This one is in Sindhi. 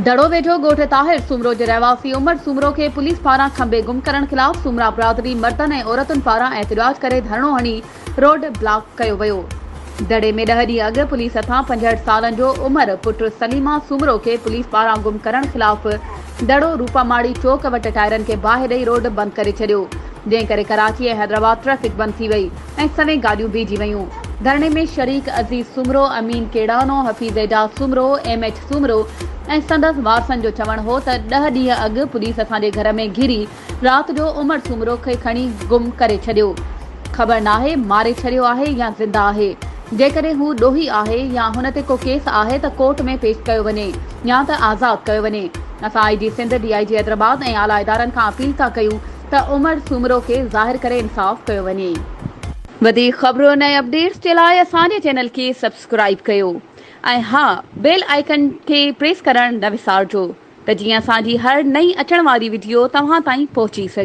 دڙو ويجهو ڳوٺ طاهر سومرو جي رهواسي عمر سومرو کي پوليس پاران کنڀي گم ڪرڻ خلاف سومرا برادري مردن ۽ عورتن پاران احتجاج ڪري ڌرڻو هڻي روڊ بلاڪ ڪيو ويو. دڙي ۾ ڏهه ڏينهن اڳ پوليس هٿان 65 سالن جو عمر پٽ سليمان سومرو کي پوليس پاران گم ڪرڻ خلاف دڙو روپاماڙي چوڪ وٽ ٽائرن کي باهه ڏئي روڊ بند ڪري ڇڏيو جنهن ڪري ڪراچي ۽ حيدرآباد ٽريفڪ بند ٿي وئي ۽ سوين گاڏيون بيهجي ويون. ڌرڻي ۾ شريڪ عزيز سومرو، امين ڪيڙانو، حفيظ اعجاز سومرو، ايم ايڇ سومرو ۽ سندس وارثن جو چوڻ هو ته ڏهه ڏينهن اڳ پوليس اسان جي گهر ۾ گهري رات جو عمر سومرو کي کڻي گم ڪري ڇڏيو، خبر ناهي ماري ڇڏيو آهي يا زنده آهي، جيڪڏهن هو ڏوهي آهي يا هن تي ڪو ڪيس آهي ته ڪورٽ ۾ پيش ڪيو وڃي يا ته آزاد ڪيو وڃي. اسان I G Sindh, D I G Hyderabad ۽ اعليٰ ادارن کان اپيل ٿا ڪيون ته عمر سومرو کي ظاهر ڪري انصاف ڪيو وڃي. وڌيڪ خبرن ۽ اپڊيٽس جي لاء اسان جي چينل کي سبسڪرائيب ڪيو ۽ ها بيل آئيڪن کي پريس ڪرڻ نه وسارجو ته جيئن اسان جي هر نئين اچڻ واري وڊيو توهان تائين پهچي سگهي.